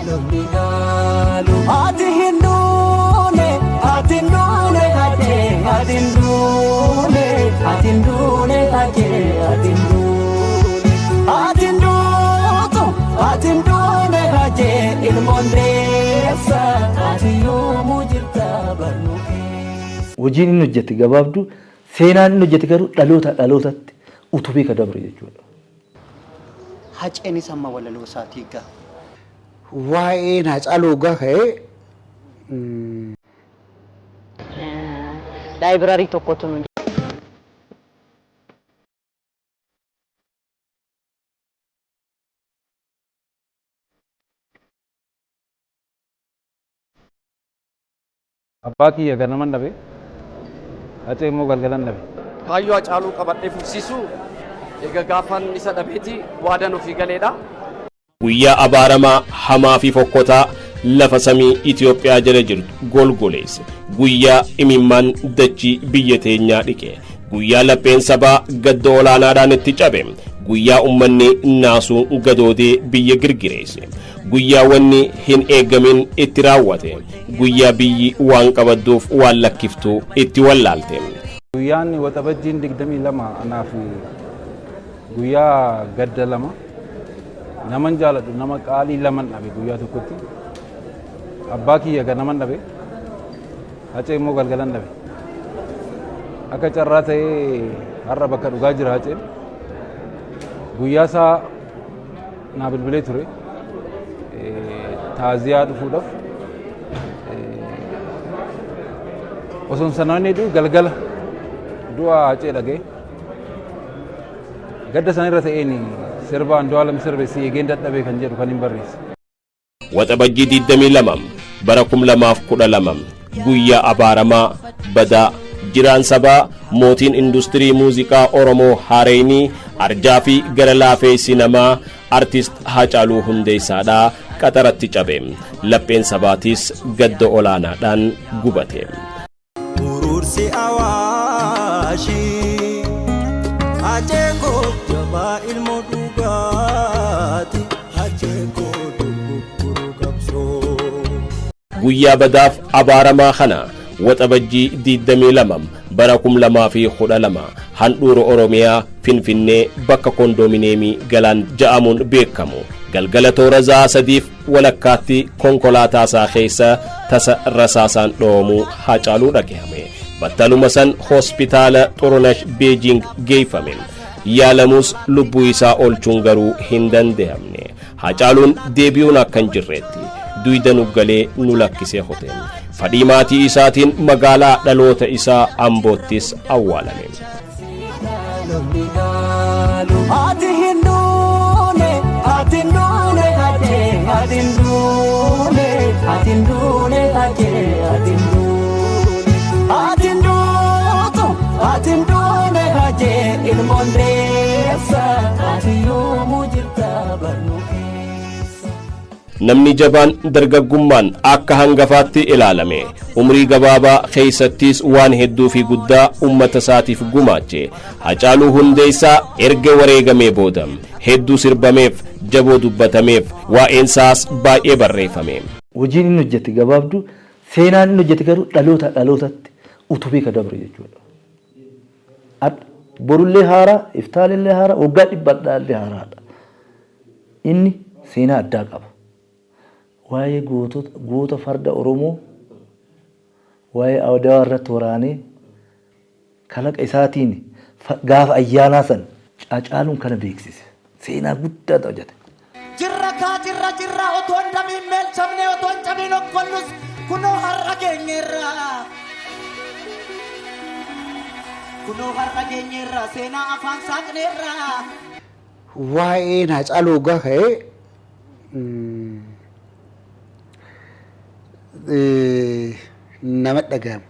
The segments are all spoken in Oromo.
Dhaloonni dhaalu. Ati hin duune, ati hin duune hajee, ati hin duune, ati hin duune hajee, ati hin duune. Ati hin duutu, ati hin duune hajee, ilmoon deessa, ati yoomuu jirta barnuu keessa. Hojiin inni hojjete gabaabduu, seenaan inni hojjete garuu dhalootaa dhalootatti utubee ka dabre jechuudha. Haceenis amma walaloo isaatii ga. Waa'een Haacaaluu hoggaa ka'e Library tokkotu nu. Abbaa kiyya ganaman dhabe, Hacee immoo galgalan dhabe. Kaayyoo Hacaaluu qabadhee fufsiisuu eega gaafan isa dhabeeti waadan ofii galeedha. Guyyaa abaaramaa, hamaa fi fokkotaa lafa samii Itoophiyaa jala jirtu golgoleesse. Guyyaa imimmaan dachii biyya teenyaa dhiqe. Guyyaa lapheen sabaa gadda olaanaadhaan itti cabe. Guyyaa ummanni naasuun gadoodee biyya girgireesse. Guyyaa wanni hin eegamin itti raawwate. Guyyaa biyyi waan qabadduuf waan lakkiftu itti wallaalte. Guyyaan Waxabajjiin 22 anaaf guyyaa gadda lama. Naman jaaladhu nama qaalii laman dhabe guyyaa tokkotti. Abbaa kiyya ganaman dhabe. Hacee immoo galgalan dhabe. Akka carraa ta'ee har'a bakka dhugaa jira Haceen. Guyyaa isaa naa bilbilee ture. Taaziyaa dhufuudhaaf. Osoo sanaan du'u galgala du'a Hacee dhaga'e. Gadda sanirra ta'een sirba Andu'aalam sirbe si eegeen dadhabe kan jedhu kan hin barreesse. Waxabajjii 22 bara 2012 guyyaa abaaramaa badaa jiraan sabaa mootiin industirii muuziqaa Oromoo Haareynii arjaa fi gara laafeessi namaa artist Haacaaluu Hundeessaadhaa qaxaratti cabe. Lapheen sabaatiis gadda olaanaadhaan gubate. Urursi Awaashi Hacee koo jabaa ilmoo dhugaati Hacee koo dogoggoruu qabsoo. Guyyaa badaaf abaaramaa kana Waxabajjii 22 bara 2012 handhuura Oromiyaa Finfinnee bakka Kondomineemii Galaan ja'amuun beekamu galgala toora za'aa sadiif walakkaatti konkolaataa isaa keessa tasa rasaasaan dhoomuu Haacaaluu dhagahame. Battaluma san hospitaala Xurunash Beejiing geeffame. Yaalamus lubbuu isaa oolchuun garuu hin dandehamne. Haacaaluun deebi'uun akka hin jirreetti duyda nu galee nu lakkisee kute. Fadhii maatii isaatiin magaalaa dhaloota isaa Amboottis awwaalame. Ati hin duune, ati hin duune hajee, ati hin duune, ati hin duune hajee, ati hin duune. Ati hin duutu, ati hin duune hajee, ilmoon deessa, ati yoomuu jirta barnuu keessa. Namni jabaan dargaggummaan akka hangafaatti ilaalame umrii gabaabaa keessattis waan hedduu fi guddaa ummata isaatiif gumaache Hacaaluu Hundeessaa erga wareegamee booda hedduu sirbameef, jaboo dubbatameef, waa'een isaas baay'ee barreeffame. Hojiin inni hojjete gabaabduu, seenaan inni hojjete garuu dhalootaa dhalootatti utubee ka dabre jechuudha. Har'a borullee haaraa, iftaanillee haaraa, waggaa dhibbadhaallee haaraadha. Inni seenaa addaa qaba. Waa'ee gootota, goota farda Oromoo, waa'ee Adawaa irratti waraanee kalaqa isaatiin gaafa ayyaanaa san Hacaaluun kana beeksise. Seenaa guddaa hojjete. Jirra kaa jirra jirra otoo hin damiin meelchamne otoo hin cabiin okkollus kunoo har'a geenyeerra. Kunoo har'a geenyeerra seenaa afaan saaqneerra. Waa'een Haacaaluu hoggaa ka'e nama dhagahama.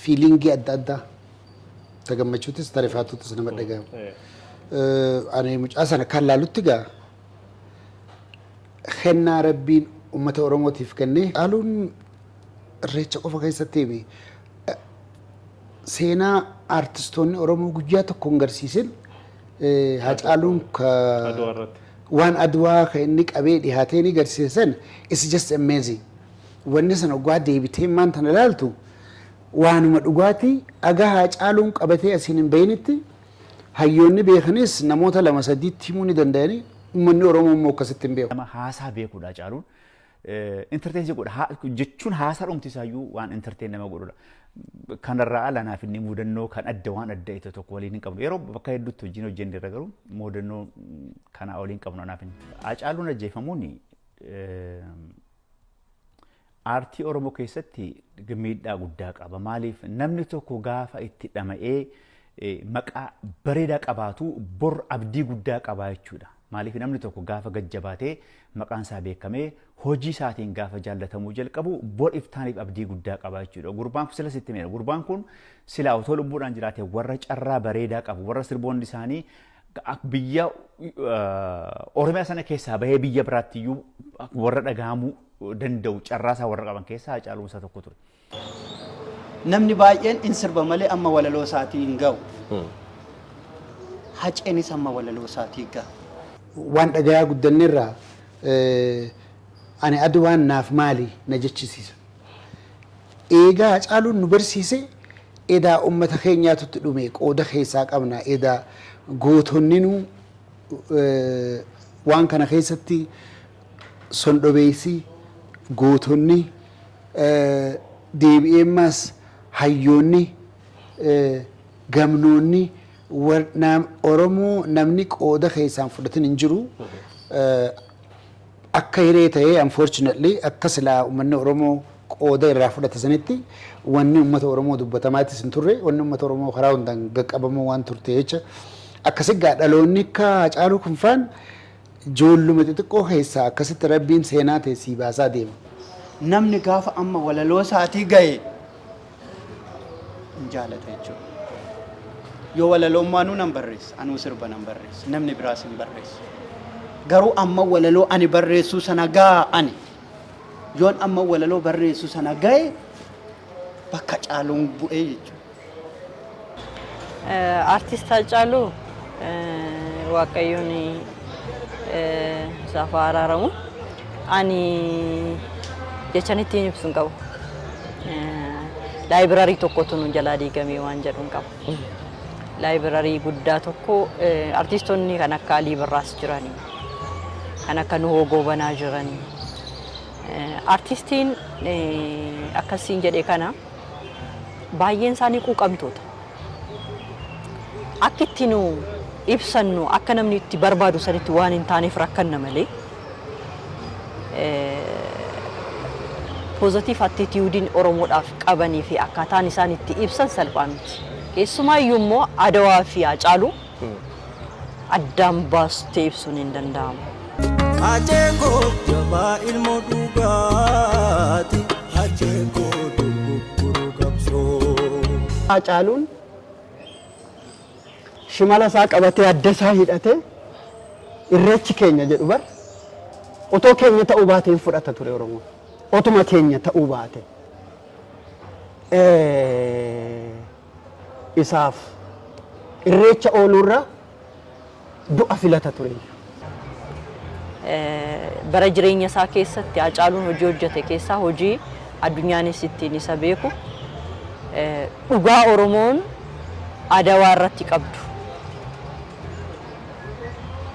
Fiilingii adda addaa ta gammachuutis ta rifaatuutis nama dhagahama. Ani mucaa sana kan laalutti gaa kennaa Rabbiin uummata Oromootiif kenne Hacaaluun Irreecha qofa keessatti himi. Seenaa aartistoonni Oromoo guyyaa tokko hin garsiisin Hacaaluun ka Waan Adwaa kan inni qabee dhihaatee ni garsiisan is just amazing. Wanni sana dhugaa deebitee maan tana ilaaltu, waanuma dhugaatii aga Haacaaluun qabatee asiin hin bahinitti hayyoonni beekanis namoota lama sadiitti himuu ni danda'anii, uummanni Oromoo immoo akkasitti hin beeku. Nama haasaa beekudha Hacaaluun. Entertain godha jechuun haasaa dhumti isaayyuu waan entertain nama godhudha. Kanarraa ala naaf inni mudannoo kan adda waan adda ta'e tokko waliin hin qabnu. Yeroo bakka hedduutti hojiin hojjenne irra garuu mudannoo kanaa waliin qabnu naaf inni. Hacaaluun ajjeefamuun aartii Oromoo keessatti miidhaa guddaa qaba. Maaliif, namni tokko gaafa itti dhama'ee maqaa bareedaa qabaatu bor abdii guddaa qabaa jechuudha. Maaliif, namni tokko gaafa gajjabaatee maqaan isaa beekamee hojii isaatiin gaafa jaallatamuu jalqabu bor iftaaniif abdii guddaa qaba jechuudha. Gurbaan kun sila sitti meera. Gurbaan kun sila otoo lubbuudhaan jiraate warra carraa bareedaa qabu, warra sirboonni isaanii biyya Oromiyaa sana keessaa bahee biyya biraatti iyyuu warra dhagahamuu danda'u, carraa isaa warra qaban keessaa Hacaaluun isa tokko ture. Namni baay'een in sirba malee amma walaloo isaatii hin ga'u. Haceenis amma walaloo isaatii ga'a. Waan dhagayaa guddanneerraa ani Adwaan naaf maali na jechisiisa. Eegaa Hacaaluun nu barsiise, edaa uummata keenyaatutti dhume, qooda keessaa qabna, edaa gootonni waan kana keessatti sondhobeessi gootonni deebi'eemmaas hayyoonni gamnoonni Oromoo namni qooda keessaan fudhatin hin jiru. Akka hiree ta'ee, unfortunately, akka silaa uummanni Oromoo qooda irraa fudhate sanitti wanni uummata Oromoo dubbatamaatis hin turre, wanni uummata Oromoo karaa hundaan qaqqabamoo waan turte jecha. Akkasi gaa dhaloonni akka Hacaaluu kun faan ijoolluma xixiqqoo keessaa akkasitti Rabbiin seenaa ta'e sii baasaa deema. Namni gaafa amma walaloo isaatii gahe hin jaalata jechuudha. Yoo walaloommaanuu nan barreessa, anuu sirba nan barreessa, namni biraas hin barreessu. Garuu amma walaloo ani barreessuu sana gaa ani. Yoon amma walaloo barreessuu sana gahe bakka caaluun bu'ee jechuudha. Artist Haacaaluu Waaqayyoon isaaf haa araaramu. Ani jechan ittiin ibsu hin qabu. Library tokkotu nu jalaa diigamee waan jedhu hin qabu. Library guddaa tokko, artistoonni kan akka Alii Birraas jiranii, kan akka Nuhoo Goobanaa jiranii. Artistiin akkasiin jedhe kana baay'een isaanii quuqamtoota. Akka itti nu ibsannu, akka namni itti barbaadu sanitti waan hin taaneef rakkanna malee, positive attitudeiin Oromoodhaaf qabanii fi akkaataan isaan itti ibsan salphaa miti. Keessumaayyuu immoo Adawaa fi Hacaaluu addaan baastee ibsuun hin danda'amu. Haceekoo jabaa ilmoo dhugaati. Haceekoo dogoggoruu qabsoo. Hacaaluun shimala isaa qabatee, adda isaa hidhatee, "Irreechi keenya" jedhu bar, otoo keenya ta'uu baatee hin fudhata ture Oromoon. Otuma keenya ta'uu baate. Isaaf irreecha ooluurra du'a filata ture. Bara jireenya isaa keessatti Hacaaluun hojii hojjete keessaa hojii addunyaanis ittiin isa beeku, dhugaa Oromoon Adawaa irratti qabdu,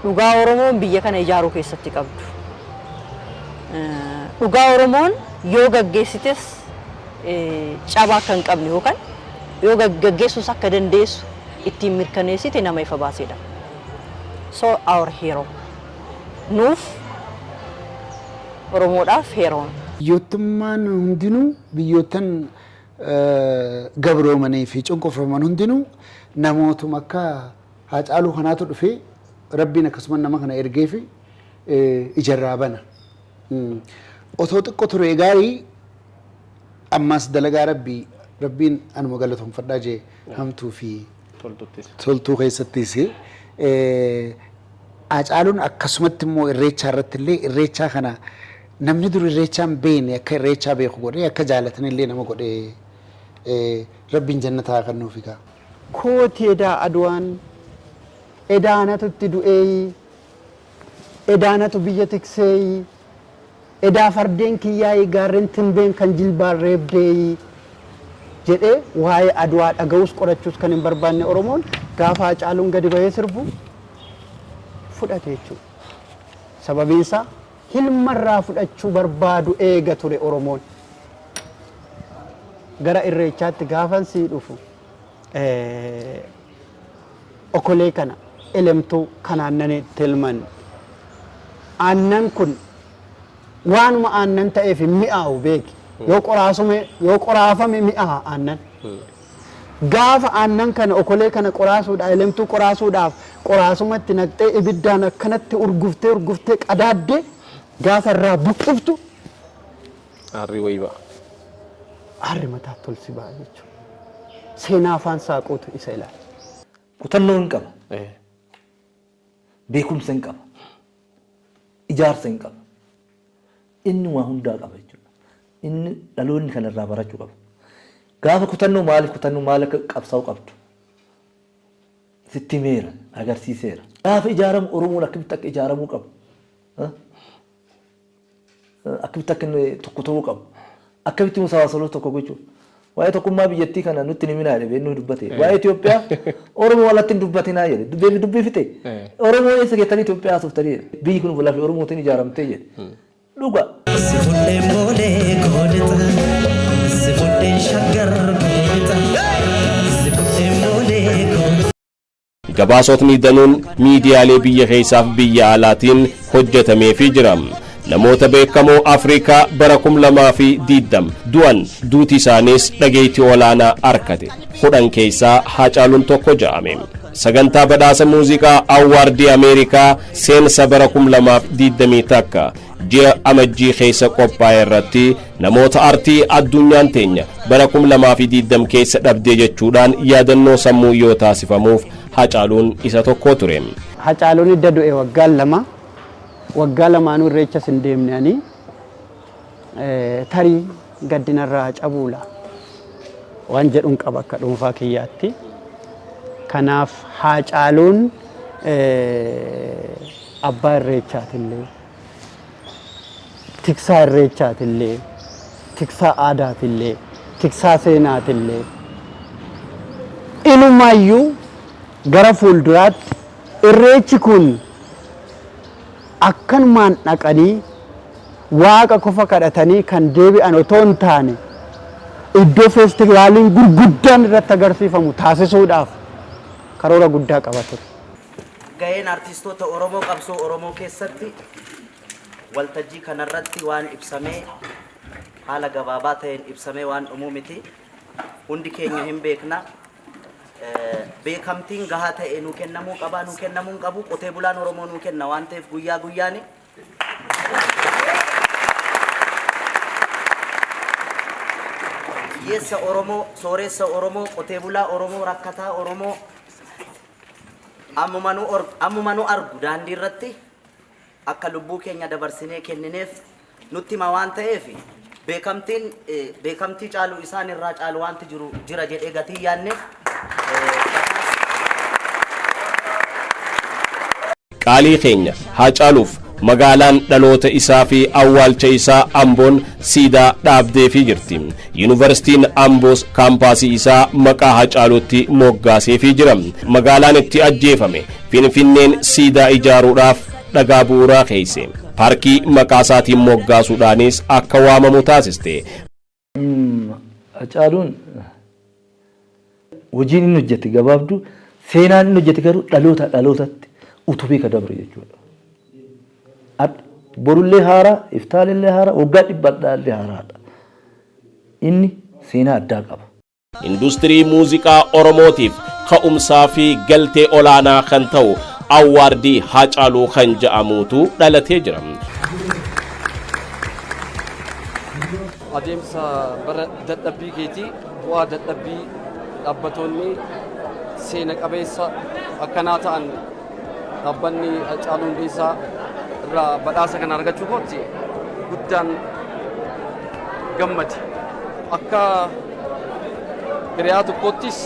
dhugaa Oromoon biyya kana ijaaruu keessatti qabdu, dhugaa Oromoon yoo gaggeessites cabaa akka hin qabne yookaan yoo gaggeessuus akka dandeessu ittiin mirkaneessite nama ifa baasedha. So our hero. Nuuf Oromoodhaaf heroon. Biyyoottummaan hundinuu, biyyoottan gabroomanii fi cunqurfaman hundinuu namootuma akka Haacaaluu kanaatu dhufee, Rabbiin akkasuma nama kana ergee fi ijarraa bana. Otoo xiqqoo ture gaarii, ammas dalagaa Rabbii, Rabbiin anuma galatoomfadhaa jee hamtuu fi toltuu keessattis. Haacaaluun akkasumatti immoo irreechaa irratti illee, irreechaa kana namni dur irreechaa hin beekne akka irreechaa beeku godhee, akka jaalatan illee nama godhee, Rabbiin jannataa kan nuuf egaa. Kooti edaa Adwaan edaanatu itti du'eeyi. Edaanatu biyya tikseeyi, edaa fardeen kiyyaayi gaarreen timbeen kan jilbaan reebdeeyi jedhee waa'ee Adwaa dhaga'uus qorachuus kan hin barbaanne Oromoon gaafa Hacaaluun gadi bahee sirbu fudhate jechuudha. Sababiin isaa hilmarraa fudhachuu barbaadu eega ture Oromoon. Gara Irreechaatti gaafan sii dhufu okolee kana elemtuu kan aannan itti elman. Aannan kun waanuma aannan ta'eef hin mi'aawu beeki. Yoo qoraasume yoo qoraafame mi'aaha aannan. Gaafa aannan kana okolee kana qoraasuudhaaf elemtuu qoraasuudhaaf qoraasumatti naqxee ibiddaan akkanatti urguftee urguftee qadaaddee gaafa irraa buqqiftu Aarri wayii ba'a. Aarri mataatti ol si ba'a jechuudha. Seenaa afaan saaquutu isa ilaala. Kutannoo hin qaba. Beekumsa hin qaba. Ijaarsa hin qaba. Inni waa hundaa qaba jechuudha. Inni dhaloonni kana irraa barachuu qaba. Gaafa kutannoo maaliif kutannoo maal akka qabsaa'uu qabdu sitti himeera, agarsiiseera. Gaafa ijaaramu Oromoon akkamitti akka ijaaramuu qabu. Akkamitti akka inni tokko ta'uu qabu. Akkamitti immoo sabaa sablammoota tokko gochuu. Waa'ee tokkummaa biyyattii kana nutti hin himinaa jedhe beeknu dubbate. Waa'ee Itoophiyaa Oromoo alatti hin dubbatinaa jedhe. Dubbii dubbii fixe. Oromoo eessa geettanii Itoophiyaa haasoftanii jedhe. Biyyi kun lafa Oromootiin ijaaramtee jedhe. Dhuga. Si fudheen boolee koolixa, si fudheen shaggar koolixa, si fudheen boolee koolixa. Gabaasotni danuun miidiyaalee biyya keessaaf biyya alaatiin hojjetameefii jira. Namoota beekamoo Afrikaa bara 2020 du'an duuti isaaniis dhageettii olaanaa arkate 10 keessaa Haacaaluun tokko ja'ame. Sagantaa badhaasa muuziqaa Awwaardii Ameerikaa seensa bara 2021 ji'a Amajjii keessa qophaa'e irratti namoota artii addunyaan teenya bara 2020 keessa dhabdee jechuudhaan yaadannoo sammuu yoo taasifamuuf Hacaaluun isa tokko ture. Hacaaluun idda du'e waggaan lama, waggaa lamaanuu irreechas hin deemne ani. Tarii gaddi narraa cabuula waan jedhun qaba akka dhuunfaa kiyyaatti. Kanaaf Haacaaluun abbaa irreechaatillee. Tiksaa irreechaatillee, tiksaa aadaatillee, tiksaa seenaatillee, inumaayyuu gara fuulduraatti irreechi kun akkanumaan dhaqanii waaqa qofa kadhatanii kan deebi'an otoo hin taane iddoo feestivaaliin gurguddaan irratti agarsiifamu taasisuudhaaf karoora guddaa qaba ture. Gaheen artiistoota Oromoo qabsoo Oromoo keessatti waltajjii kanarratti waan ibsamee haala gabaabaa ta'een ibsamee waan dhumuu miti. Hundi keenya hin beekna. Beekamtiin gahaa ta'e nuu kennamuu qaba, nuu kennamuu hin qabu. Qotee bulaan Oromoo nuu kenna waan ta'eef guyyaa guyyaani. Hiyyeessa Oromoo, sooressa Oromoo, qotee bulaa Oromoo, rakkataa Oromoo Ammuma nu or- ammuma nu argu daandii irratti akka lubbuu keenya dabarsinee kennineef nutti hima waan ta'eef beekamtiin eh, beekamtii caalu isaan irraa caalu wanti jiru jira jedhee gatii yaadneef Qaalii keenya Haacaaluuf magaalaan dhaloota isaa fi awwaalcha isaa Amboon siidaa dhaabdeefii jirti. Yuunivarsiitiin Amboos kaampaasii isaa maqaa Hacaaluutti moggaaseefii jira. Magaalaan itti ajjeefame Finfinneen siidaa ijaaruudhaaf dhagaa bu'uuraa keesse. Paarkii maqaa isaatiin moggaasuudhaanis akka waamamu taasiste. Hacaaluun hojiin inni hojjete gabaabduu seenaan inni hojjete garuu dhaloota dhalootatti utubee ka dabre jechuudha. Borullee haaraa, iftaalillee haaraa, waggaa dhibbadhaallee haaraadha. Inni seenaa addaa qaba. Industirii muuziqaa Oromootiif ka'umsaa fi galtee olaanaa kan ta'u Awwaardii Haacaaluu kan ja'amuutu dhalatee jira. Adeemsa bara dadhabbii keetii bu'aa dadhabbii dhaabbatoonni seena qabeessa akkanaa ta'an dhaabbanni Haacaaluu Hundeessaa irraa badhaasa kana argachuu kootti guddaan gammade. Akka hiriyaa tokkoottis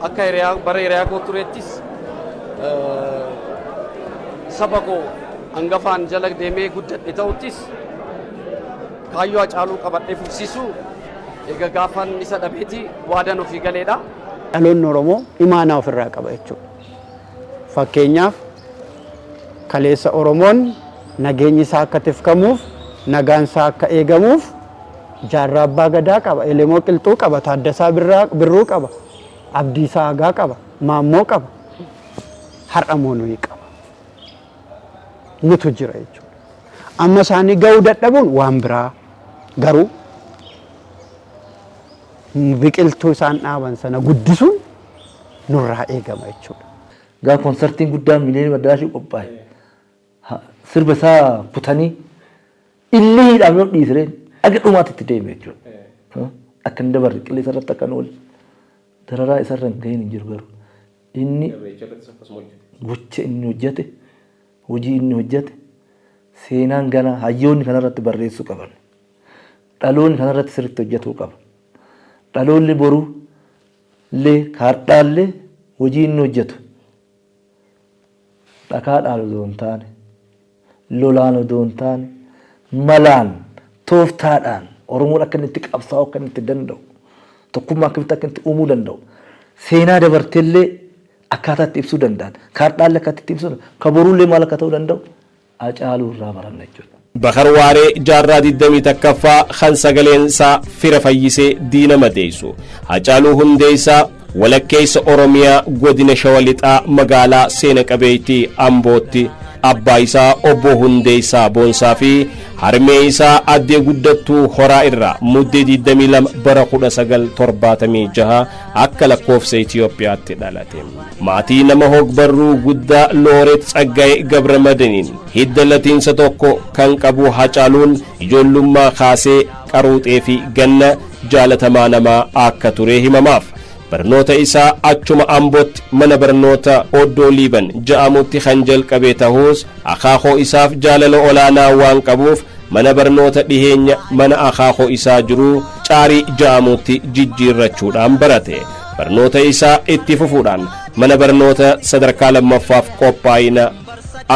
akka hiriyaa bara hiriyaa koo tureettis saba koo hangafaan jala deemee guddadhe ta'uttis kaayyoo Hacaaluu qabadhee fufsiisuu eega gaafan isa dhabeeti waadan ofii galeedha. Dhaloonni Oromoo imaanaa ofirraa qaba jechuudha. Fakkeenyaaf kaleessa Oromoon nageenyi isaa akka tifkamuuf, nagaan isaa akka eegamuuf Jaarraa Abbaa Gadaa qaba, Elemoo Qilxuu qaba, Taaddasaa Birruu qaba, Abdiisaa Aagaa qaba, Maammoo qaba. Har'a immoo nuyi qaba. Nutu jira jechuudha. Amma isaanii ga'uu dadhabuun waan biraa garuu biqiltuu isaan dhaaban sana guddisuun nurraa eegama jechuudha. Gaafa konsartiin guddaan Miileeniyeem Addaraashii qophaa'e sirba isaa kutanii illiidhaan yoo dhiisreen aga dhumaatti itti deeme jechuudha. Akka hin dabarre qilleensa irratti akka hin oolle dararaa isarra hin gahin hin jiru garuu inni gocha inni hojjete hojii inni hojjete seenaan ganaa hayyoonni kanarratti barreessuu qaban. Dhaloonni kanarratti sirriitti hojjetuu qaba. Dhaloonni boruu illee kaardhaallee hojii inni hojjetu dhakaadhaan odoo hin taane, lolaan odoo hin taane, malaan, tooftaadhaan Oromoon akka inni itti qabsaa'uu akka inni itti danda'u, tokkummaa akkamitti akka inni itti uumuu danda'u, seenaa dabartellee akkaataa itti ibsuu danda'an, kaardhaallee akkaataa itti ibsuu danda'an, ka boruullee maal akka ta'uu danda'u Hacaaluu irraa baranna jechuudha. Bakar Waaree jaarraa 21ffaa kan sagaleen isaa fira fayyisee diina madeessu Hacaaluu Hundeessaa walakkeessa Oromiyaa godina Shawa Lixaa magaalaa seena qabeettii Ambootti abbaa isaa obbo Hundeessaa Boonsaa fi harmee isaa addee Guddattuu Horaa irraa Muddee 22 bara 1976 akka lakkoofsa Itiyoophiyaatti dhalate. Maatii nama hogbarruu guddaa Looreet Tsaggaayee Gabramadiniin hidda latiinsa tokko kan qabu Hacaaluun ijoollummaa kaasee qaruuxee fi ganna jaalatamaa namaa akka ture himamaaf. Barnoota isaa achuma Ambotti mana barnoota Oddoo Liiban ja'amutti kan jalqabe tahuus akaakoo isaaf jaalala olaanaa waan qabuuf mana barnoota dhiheenya mana akaakoo isaa jiru Caarii ja'amutti jijjiirrachuudhaan barate. Barnoota isaa itti fufuudhaan mana barnoota sadarkaa lammaffaaf qophaa'ina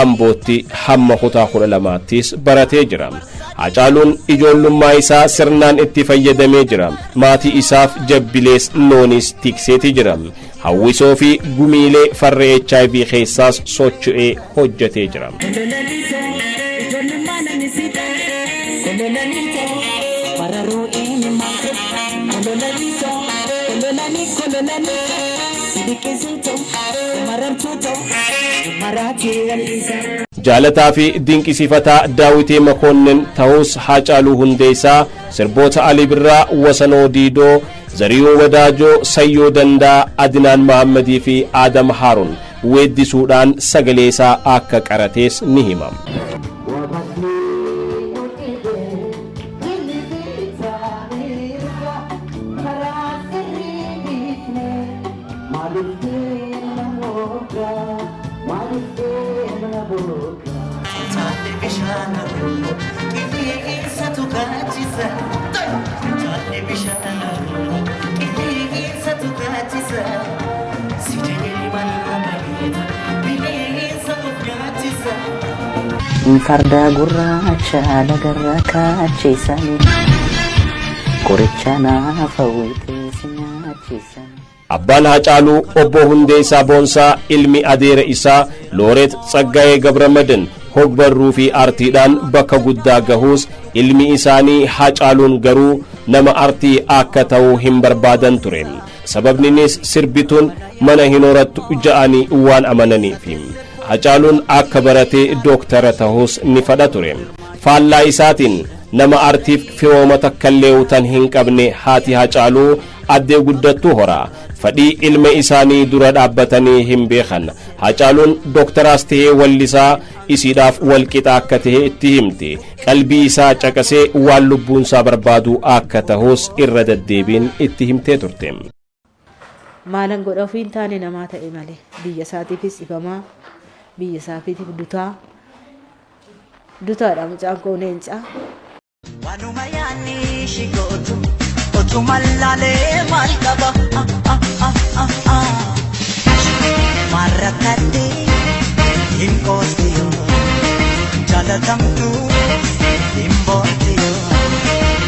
Ambootti hamma kutaa 12ttis baratee jira. Hacaaluun ijoollummaa isaa sirnaan itti fayyadamee jira. Maatii isaaf jabbilees loonis tikseeti jira. Hawwisoo fi gumiilee farra hiv keessaas socho'ee hojjetee jira. Jaalataa fi dinqisiifataa Daawitee Makoonnin tahus Haacaaluu Hundeessaa sirboota Alii Birraa, Wasanoo Diidoo, Zariyuun Wadaajoo, Sayyoo Dandaa, Adinaan Mahammadii fi Aadam Haarun weeddisuudhaan sagaleesaa akka qaratees ni hima. Utaalle bishaan haroo qilleensatu kaachisa. Utaalle bishaan haroo qilleensatu kaachisa. Si jedhee manaa bareeda bineensa of nyaachisa. Farda gurraacha lagarra kaachisan qoricha naaf hawwitee si nyaachisan. Abbaan Hacaaluu Obbo Hundeessaa Boonsaa ilmi adeera isaa Looreet Tsaggaayee Gabramadin hogbarruu fi aartiidhaan bakka guddaa gahuus ilmi isaanii Hacaaluun garuu nama artii akka ta'u hin barbaadan ture. Sababninis sirbituun mana hin horattu ja'anii waan amananiifi. Hacaaluun akka baratee dooktara tahus ni fadha ture. Faallaa isaatiin nama artiif firooma takkallee tan hin qabne haati Hacaaluu Addee Guddattuu Horaa fadhii ilma isaanii dura dhaabbatanii hin beekan. Hacaaluun doktaraas tahee wallisaa isiidhaaf walqixa akka tahe itti himti. Qalbii isaa caqasee waan lubbuunsaa barbaadu akka tahus irra deddeebiin itti himtee turte. Maalan godha ofii hin taane namaa ta'e malee biyya isaatiifis dhibamaa biyya isaatiif dutaa dutaadha mucaan koo leencaa. Waanuma yaanni ishii gootu otuma laalee maal qaba maal rakkadhe hin qoosti yoo. Jaalatamtu hin boontiyo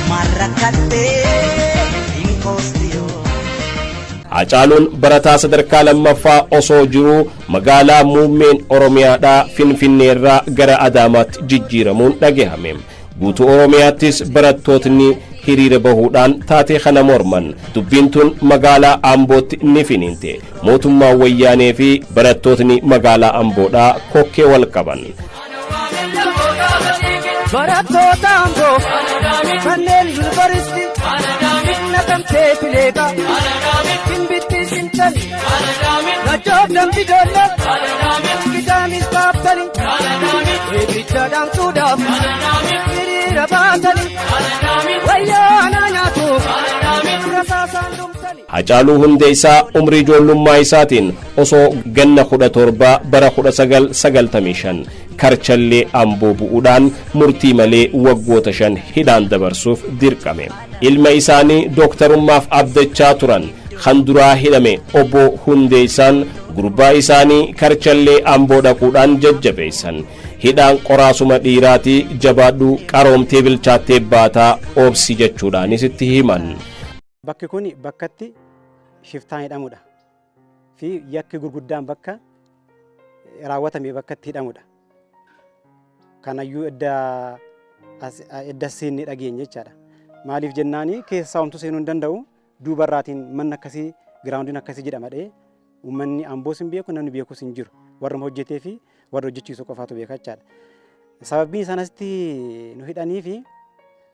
marrakkattee hin koostiyo. Hacaaluun barataa sadarkaa lammaffaa osoo jiruu magaalaa muummeen Oromiyaadhaa Finfinneerraa gara Adaamaatti jijjiiramuun dhagahame. Guutuu Oromiyaattis barattootni hiriira bahuudhaan taatee kana morman. Dubbiin tun magaalaa Ambootti ni finiinte. Mootummaan Wayyaanee fi barattootni magaalaa Amboodhaa kokkee wal qaban. Barattoota Amboo kanneen yuunivarsiitii Naqamtee Fileeqa Gimbitti Simtani Najjoof Dambidoollee Gidaamis baaftani Eebbicha dhaamsuudhaaf hiriira baatani wayyaanaa nyaatuuf rasaasaan dhumtani. Hacaaluu Hundeessaa umrii ijoollummaa isaatiin osoo ganna 17 bara 1995 karchallee Amboo bu'uudhaan murtii malee waggoota 5 hidhaan dabarsuuf dirqame. Ilma isaanii dooktarummaaf abdachaa turan kan duraa hidhame obbo Hundeessaan gurbaa isaanii karchallee Amboo dhaquudhaan jajjabeessan. Hidhaan qoraasuma dhiiraatii, jabaadhu, qaroomtee bilchaattee baataa, obsi jechuudhaanis itti himan. Bakki kun bakkatti shiftaan hidhamudha. Fi yakki gurguddaan bakka raawwatame bakka itti hidhamudha. Kanayyuu edda seenne dhageenye jechaadha. Maaliif jennaani keessaa homtuu seenuu hin danda'u, duubarraatiin manni akkasii, groundiin akkasii jedhama dhee uummanni Amboos hin beeku, namni beekus hin jiru. Warra hojjetee fi warra hojjechiisu qofaatu beeka jechaadha. Sababbiin isaan asitti nu hidhanii fi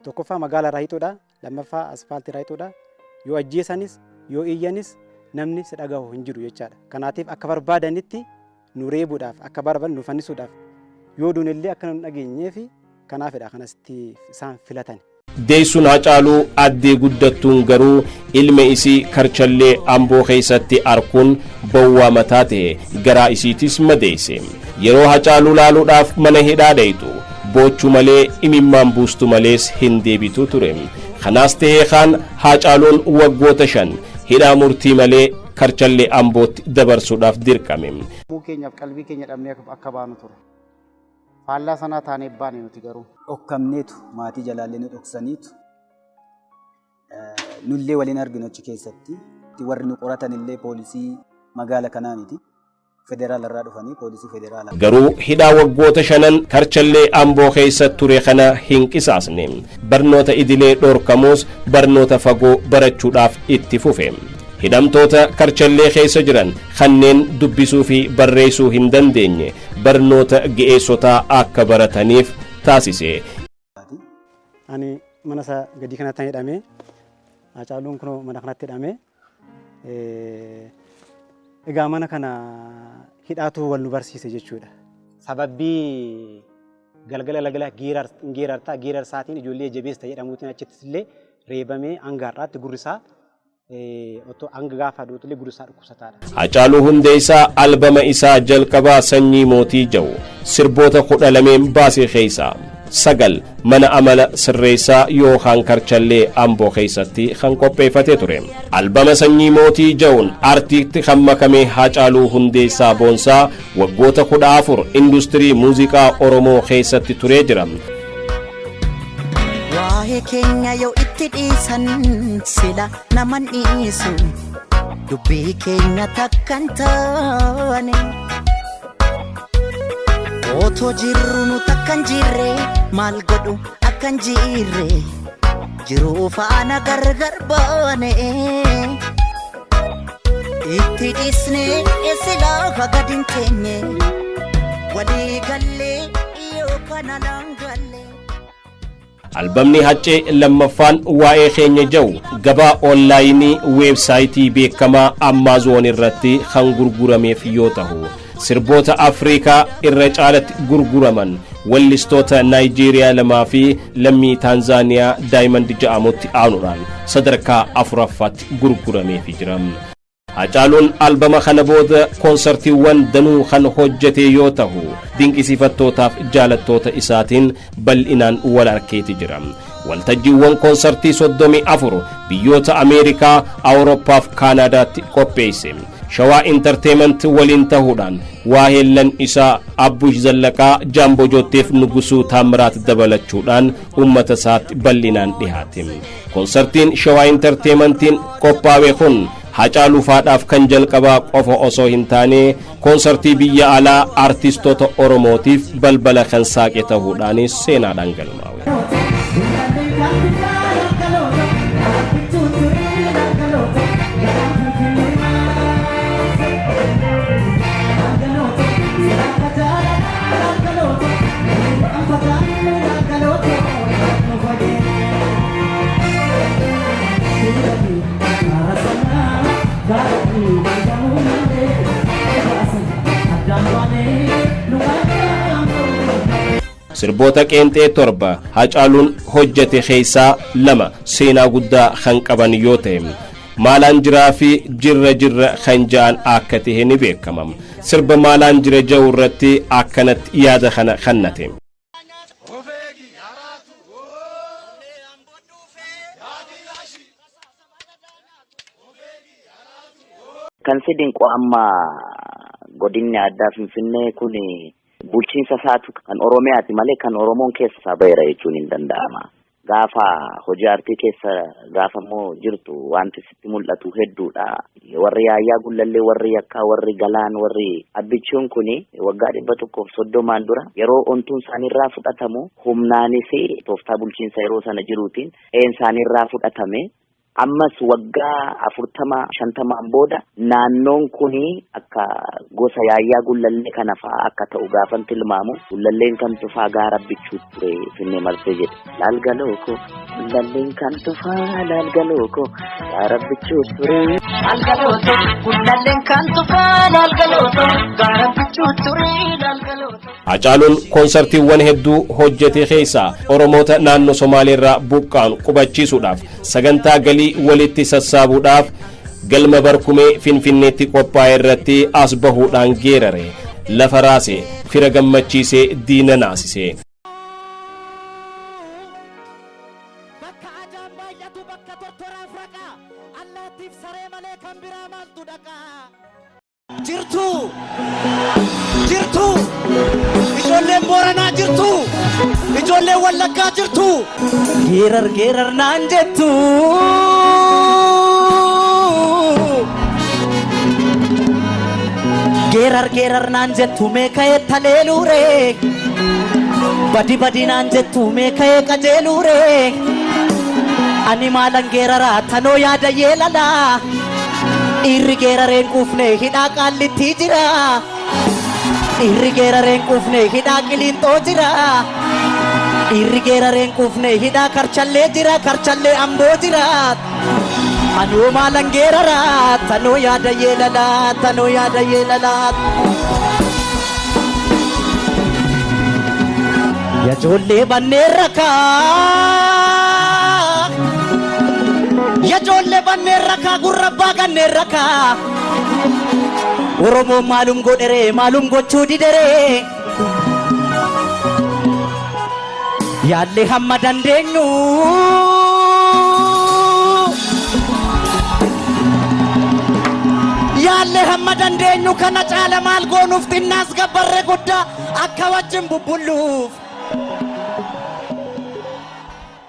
tokkoffaa magaalaa irraa hiixuudha, lammaffaa asfaaltii irraa hiixuudha. Yoo ajjeesanis yoo iyyanis namni si dhagahu hin jiru jechaadha. Kanaatiif akka barbaadanitti nu reebuudhaaf, akka barbaadan nu fannisuudhaaf, yoo duunillee akka nu hin dhageenyee fi kanaafidha kanasitti isaan filatan. Deessuun Hacaaluu addee Guddattuun garuu ilma isii karchallee Amboo keessatti arkuun bowwaa mataa ta'e, garaa isiitis madeesse. Yeroo Hacaaluu laaluudhaaf mana hidhaa dheeytu boochuu malee, imimmaan buustu malees hin deebitu ture. Kanaas ta'ee kaan Hacaaluun waggoota 5 hidhaa murtii malee karchallee Ambootti dabarsuudhaaf dirqame. Sammuu keenyaaf qalbii keenya dhabnee akka baanu ture. Faallaa sanaa taanee baane nuti garuu. Dhokkamneetu, maatii jalaallee nu dhoksaniitu, nullee waliin arginu achi keessatti. Warri nu qoratan illee poolisii magaala kanaa miti. Federaala irraa dhufanii, poolisii federaalaa. Garuu hidhaa waggoota shanan karchallee Amboo keessa ture kana hin qisaasne. Barnoota idilee dhorkamuus barnoota fagoo barachuudhaaf itti fufe. Hidhamtoota karchallee keessa jiran kanneen dubbisuu fi barreessuu hin dandeenye barnoota ga'eessotaa akka barataniif taasise. Ani mana isaa gadii kanatti hidhamee, Hacaaluun kunoo mana kanatti hidhamee, egaa mana kana hidhaatu wal nu barsiise jechuudha. Sababbii galgala galgala geerartaa geerarsaatiin ijoollee jabeessa jedhamuutiin achittis illee reebamee hanga har'aatti gurri isaa otoo hanga gaafa duutullee gurri isaa dhukkubsataadha. Hacaaluu Hundeessaa albama isaa jalqabaa Sanyii Mootii jedhu sirboota 12 baasee keessaa 9 mana amala sirreessaa yookaan karchallee Amboo keessatti kan qopheeffatee ture. Albama Sanyii Mootii jedhuun artiitti kan makame Hacaaluu Hundeessaa Boonsaa waggoota 14 industirii muuziqaa Oromoo keessatti turee jira. Waa'ee keenya yoo itti dhiisan sila naman dhiisu, dubbii keenya takkan taane. Otoo jirru nu takkan jirre, maal godhu akkan jirre, jiruu faana gargar baane. Itti dhiisne silaa gad hin teenye, walii gallee yookaan alaan galle. Albamni Haccee lammaffaan Waa'ee Keenya jedhu gabaa onlaayinii weebsaayitii beekamaa Amaazoon irratti kan gurgurameef yoo ta'u, sirboota Afriikaa irra caalatti gurguraman wallistoota Naayijeeriyaa lamaa fi lammii Taanzaaniyaa Daayimand ja'amutti aanuudhaan sadarkaa afuraffaatti gurgurameefi jira. Hacaaluun albama kana booda koonsartiiwwan danuu kan hojjete yoo ta'u, dinqisiifattootaaf jaalattoota isaatiin bal'inaan wal arkeeti jira. Waltajjiiwwan koonsartii 34 biyyoota Ameerikaa, Awurooppaa fi Kaanaadaatti qopheesse. Shawaa Intarteement waliin tahuudhaan waaheellan isaa Abbush Zallaqaa, Jaamboo Jootteef Nugusuu Taamiraat dabalachuudhaan uummata isaatti bal'inaan dhihaate. Konsartiin Shawaa Intarteementiin qophaa'e kun Hacaaluu faadhaaf kan jalqabaa qofa osoo hin taane, konsartii biyya alaa artistoota Oromootiif balbala kan saaqe ta'uudhaanis seenaadhaan galmaa'e. Sirboota qeenxee 7 Hacaaluun hojjete keessaa 2 seenaa guddaa kan qaban yoo ta'e, Maalaan Jiraa fi Jirra Jirra kan ja'an akka ta'e ni beekama. Sirba Maalaan Jira ja'u irratti akkanatti yaada kana kannate. Kan si dinqu amma godinni addaa Finfinnee kun bulchiinsa isaatu kan Oromiyaati malee kan Oromoon keessa isaa baheera jechuun hin danda'ama. Gaafa hojii aartii keessa gaafa immoo jirtu wanti sitti mul'atu hedduudha. Warri Yaayyaa Gullallee, warri Yakkaa, warri Galaan, warri Abbichuun kun waggaa 130n dura yeroo ontuun isaaniirraa fudhatamu humnaanis tooftaa bulchiinsa yeroo sana jiruutiin qe'een isaaniirraa fudhatame. Ammas waggaa 40 50n booda naannoon kun akka gosa Yaayyaa Gullallee kana fa'aa akka ta'u gaafan tilmaamu, Gullalleen kan tufaa gaara Abbichuu ture Finfinnee marsee jedhe. Laalgaloo koo Gullalleen kan tufaa laalgaloo koo gaara Abbichuu ture. Laalgaloo koo Gullalleen kan tufaa laalgaloo koo gaara Abbichuu ture laalgaloo koo. Hacaaluun koonsartiiwwan hedduu hojjete keessaa Oromoota naannoo Somaaleerraa buqqa'an qubachiisuudhaaf sagantaa galii walitti sassaabuudhaaf galma Barkumee Finfinneetti qophaa'e irratti as bahuudhaan geerare. Lafa raase, fira gammachiisee, diina naasise. Bakka ajaan baay'atu bakka tortoraaf raqaa allaattiif saree malee kan biraa maaltu dhaqaa. Jirtuu? Jirtuu? Ijoolleen Booranaa jirtuu? Ijoolleen Wallaggaa jirtuu? Geerar geerar naan jettu. Geerar geerar naan jettu mee ka'ee taleeluure. Badi badi naan jettu mee ka'ee qajeeluure. Ani maalan geeraraa tanoo yaada yeelalaa. Dhiirri geerareen quufne hidhaa Qaallittii jira. Dhiirri geerareen quufne hidhaa Qiliinxoo jira. Dhiirri geerareen quufne hidhaa Karchallee jira. Karchallee Amboo jira. Anoo maalan geeraraa tanoo yaada yeelalaa tanoo yaada yeelalaa. Yajoollee banneen rakaa. Yajoollee banneen rakaa gurra abbaa ganneen rakaa. Oromoon maalum godheree maalum gochuu dideree. Yaallee hamma dandeenyu. Yaallee hamma dandeenyu kana caala maal goonuuf xinnaas gabbarre guddaa akka wajjin bubbulluuf.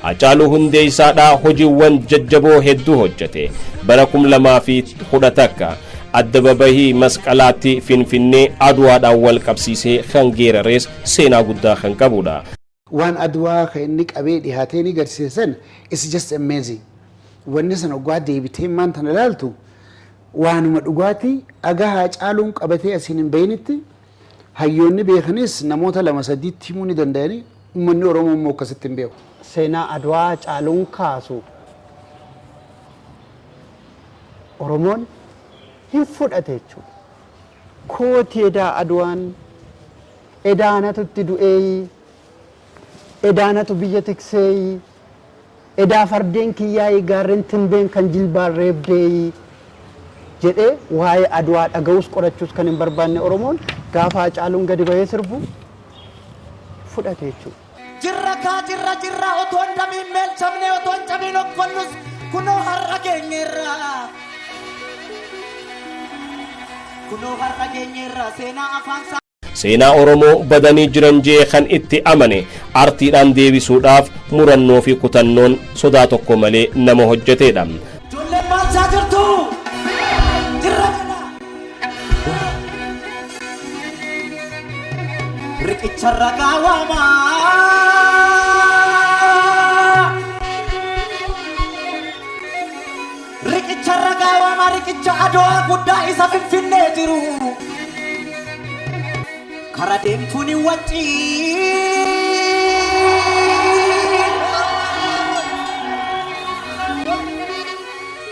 Hacaaluu Hundeessaadhaa hojiiwwan jajjaboo hedduu hojjete. Bara 2011 addababahii Masqalaatti Finfinnee Aduwaadhaan wal qabsiisee kan geerarees seenaa guddaa kan qabudha. Waan Adwaa kan inni qabee dhihaatee ni garsiise san it's just amazing. Wanni san oggaa deebitee maan tana ilaaltu waanuma dhugaatii aga Haacaaluun qabatee asiin hin bahinitti hayyoonni beekanis namoota lama sadiitti himuu ni danda'ani. Uummanni Oromoo immoo akkasitti hin beeku. Seenaa Adwaa Hacaaluun kaasu Oromoon hin fudhate jechuudha. Kooti edaa Adwaan, edaa anatu itti du'eeyi, edaa anatu biyya tikseeyi, edaa fardeen kiyyaayi gaarren Timbeen kan jilbaan reebdeeyi jedhee waa'ee Adwaa dhaga'uus qorachuus kan hin barbaanne Oromoon gaafa Hacaaluun gadi bahee sirbu fudhate jechuudha. Jirra kaa jirra jirra otoo hin damiin meelchamne otoo hin cabiin okkollus kunoo har'a geenyeerra. Kunoo har'a geenyeerra seenaa afaan isaa. Seenaa Oromoo badanii jiran jee kan itti amane artiidhaan deebisuudhaaf murannoo fi kutannoon sodaa tokko malee nama hojjeteedha. Ijoolleen baalchaa jirtu. Jirra jedha. Riqicha ragaa waamaa. Riqicha ragaa waamaa riqicha Adowaa guddaa isa Finfinnee jiru. Kara deemtuun hin waccii.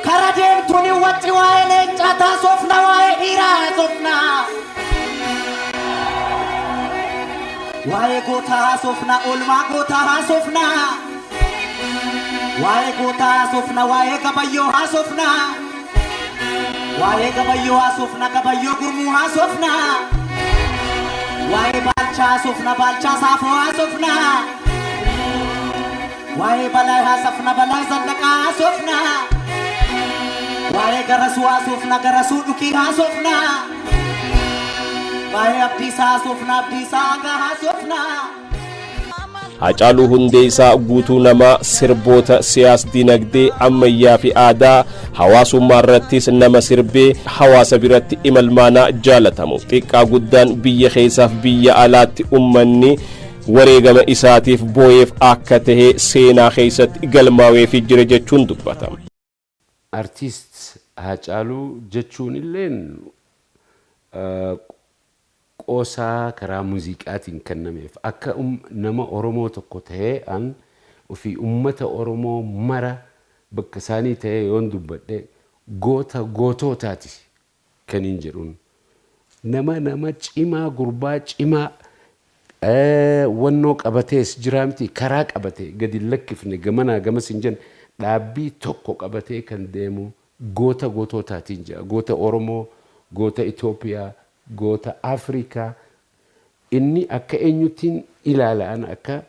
Kara deemtuun hin wacci waa'ee leencaa taasofna waa'ee dhiiraa haasofna. Waa'ee gootaa haasofna oolmaa gootaa haasofna. Waa'ee gootaa haasofna waa'ee gabayyoo haasofna. Waa'ee gabayyoo haasofna gabayyoo gurmuu haasofna. Waa'ee baalchaa haasofna baalchaa saafoo haasofna. Waa'ee balaa haasofna balaa zallaqaa haasofna. Waa'ee garasuu haasofna garasuu dhukii haasofna. Waa'ee abdiisaa haasofna abdiisaa hagaa haasofna. Haacaaluu Hundeessaa guutuu namaa sirboota siyaas dinagdee ammayyaa fi aadaa hawaasummaa irrattis nama sirbee hawaasa biratti imalmaanaa jaalatamu xiqqaa guddaan biyya keessaaf biyya alaatti ummanni wareegama isaatiif booyeef akka tahe seenaa keessatti galmaaweefi jira jechuun dubbata. Artiist Haacaaluu jechuun illeen qoosaa karaa muuziqaatiin kennameef akka nama Oromoo tokko ta'ee an ofii ummata Oromoo mara bakka isaanii ta'ee yoon dubbadhe goota gootootaati kaniin jedhuun. Nama nama cimaa gurbaa cimaa wannoo qabatees jiraa miti karaa qabate gadi hin lakkifne gamanaa gamas hin jenne dhaabbii tokko qabatee kan deemu goota gootootaatiin jedha. Goota Oromoo, goota Itoophiyaa, goota Afrikaa inni akka eenyuttiin ilaala ana akka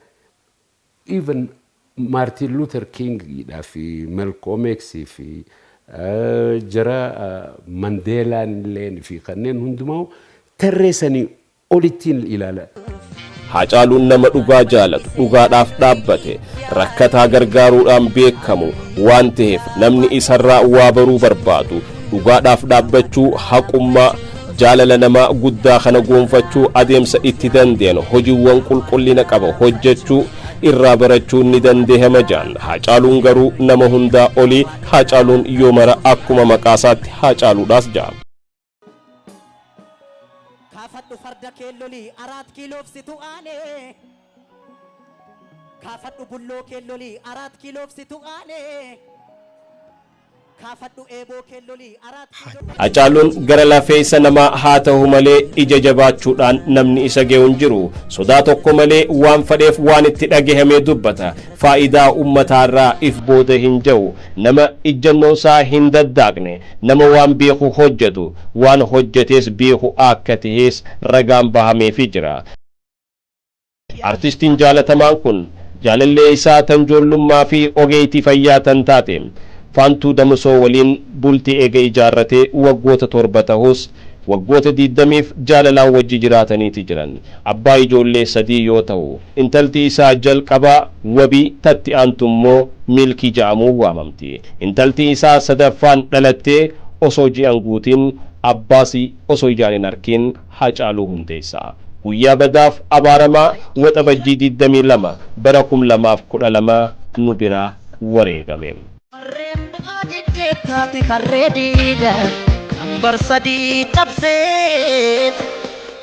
even Martin Luther King dhaa fi Malcolm X fi jara Mandeelaan illeen fi kanneen hundumaa tarree sanii olittiin ilaala. Haacaaluun nama dhugaa jaalatu, dhugaadhaaf dhaabbate, rakkataa gargaaruudhaan beekamu waan taheef namni isarraa waa baruu barbaadu dhugaadhaaf dhaabbachuu, haqummaa, jaalala namaa guddaa kana goonfachuu adeemsa itti dandeen hojiiwwan qulqullina qaba hojjechuu irraa barachuun ni dandehama jaan. Haacaaluun garuu nama hundaa olii. Haacaaluun yoo mara akkuma maqaasaatti Haacaaluudhaas ja'a. Kaafadhu farda keellolii araat kiiloof situ aanee. Kaafadhu bulloo keellolii araat kiiloof situ aanee. Kaafadhu eeboo keellolii araat kiiloof. Hacaaluun gara lafeessa namaa haa ta'u malee ija jabaachuudhaan namni isa ga'u hin jiru. Sodaa tokko malee waan fedheef waan itti dhagahamee dubbata. Faayidaa ummataarraa if booda hin ja'u. Nama ijjannoon isaa hin daddaaqne, nama waan beeku hojjetu, waan hojjetes beeku akka tahes ragaan bahameefii jira. Artistiin jaalatamaan kun jaalallee isaa tan joollummaa fi ogeeytii fayyaa tan taate Faantuu Damusoo waliin bultii eega ijaarratee waggoota 7 tahus, waggoota 20f jaalalaan wajji jiraataniiti jiran. Abbaa ijoollee 3 yoo tahu, intalti isaa jalqabaa Wabii, tatti aantu immoo Milkii ja'amuun waamamti. Intalti isaa sadaffaan dhalattee osoo ji'a hin guutin abbaasii osoo ijaan hin arkin Haacaaluu Hundeessaa guyyaa badaaf abaaramaa Waxabajjii 22 bara 2012 nu biraa wareegame. Harreen ba'aa diddee taate harree diida qambar sadii cabsee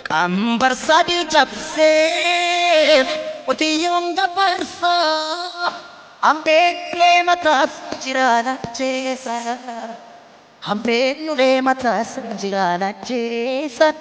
qambar sadii cabsee qotiyyoon gafarsaa hambeen ulee mataas jiraan ajjeesa hambeen ulee mataas jiraan ajjeesa.